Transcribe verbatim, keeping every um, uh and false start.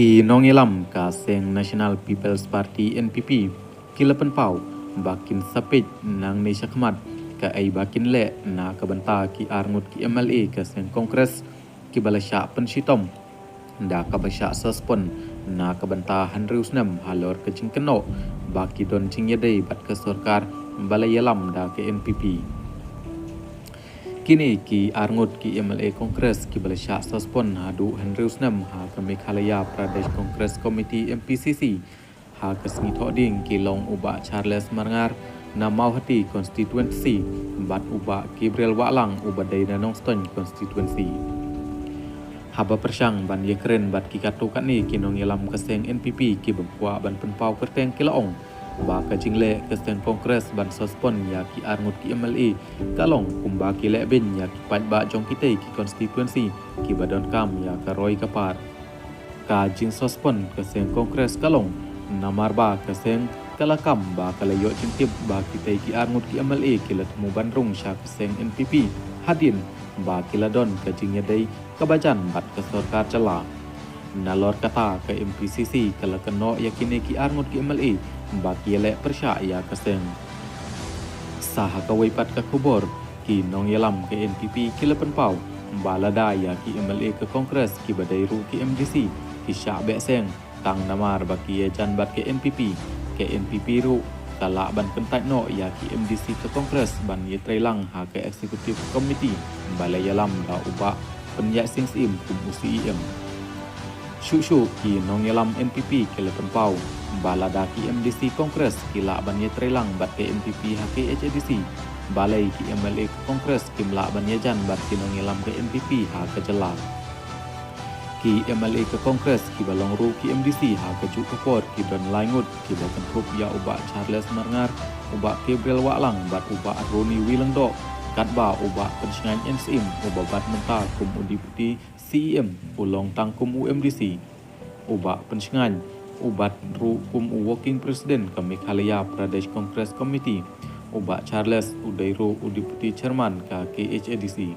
Ki nongïalam ka seng National People's Party, N P P, ki la pynpaw ba kin sa peit nangne shakhmat kaei ba kin leh na ka bynta ki arngut ki M L A ka seng Congress kiba la shah pynshitom da kaba shah suspend na ka bynta hynriew snem halor ka jingkynnoh ba ki don jingïadei bad ka sorkar ba la ïalam da ka N P P. Kine ki arngut ki M L A Congress kiba la shah suspend haduh hynriew snem ha ka Meghalaya Pradesh Congress Committee, M P C C, ha ka sngi Thohdieng ki long u Bah Charles Marngar na Mawhati Constituency bad u Bah Gabriel Wahlang uba dei na Nongstoiñ Constituency. Haba pyrshang ban ïakren bad ki katto katne ki nongïalam ka seng N P P kiba kwah ban pynpaw kyrteng ki la ong ba ka jingleh ka seng Congress ban suspend ïa ki arngut ki M L A ka long kumba ki leh beiñ ïa ki paidbah jong kitei ki constituency kiba donkam ïa ka roi ka par. Ka jingsuspend ka seng Congress ka long namar ba ka seng ka la kam ba ka la ïoh jingtip ba kitei ki arngut ki M L A ki la thmu ban rung sha ka seng N P P hadien ba ki la don ka jingïadei kaba jan bad ka sorkar jylla. Nalor kata ka M P C C ka la kynnoh ïa kine ki arngut ki M L A ba ki ïaleh pyrshah ïa ka seng. Sa ha kawei pat ka khubor, ki nongïalam ka N P P ki la pynpaw ba lada ïa ki M L A ka Congress kiba dei ruh ki M D C ki shah beh seng tang namar ba ki ïajan bad ka N P P, ka N P P ruh ka lah ban kyntait noh ïa ki M D C ka Congress ban ïatreilang ha ka Executive Committee ba la ïalam da u Bah Pynïaid Sing Syiem kum u C E M. Shuh shuh ki nongïalam N P P ki la pynpaw ba lada ki M D C Congress ki lah ban ïatreilang bad ka N P P ha ka K H A D C, balei ki M L A ka Congress kim lah ban ïajan bad ki nongïalam ka N P P ha ka jylla. Ki M L A ka Congress kiba long ruh ki M D C ha kajuh ka por ki don lai ngut kiba kynthup ïa u Bah Charles Marngar, u Bah Gabriel Wahlang bad u Bah Ronnie W. Lyngdoh, katba u Bah Pynshngain N Syiem uba bat mynta kum u Deputy C E M u long tang kum u M D C. U Bah Pynshngain u bat ruh kum u Working President ka Meghalaya Pradesh Congress Committee. U Bah Charles u dei ruh u Deputy Chairman ka K H A D C.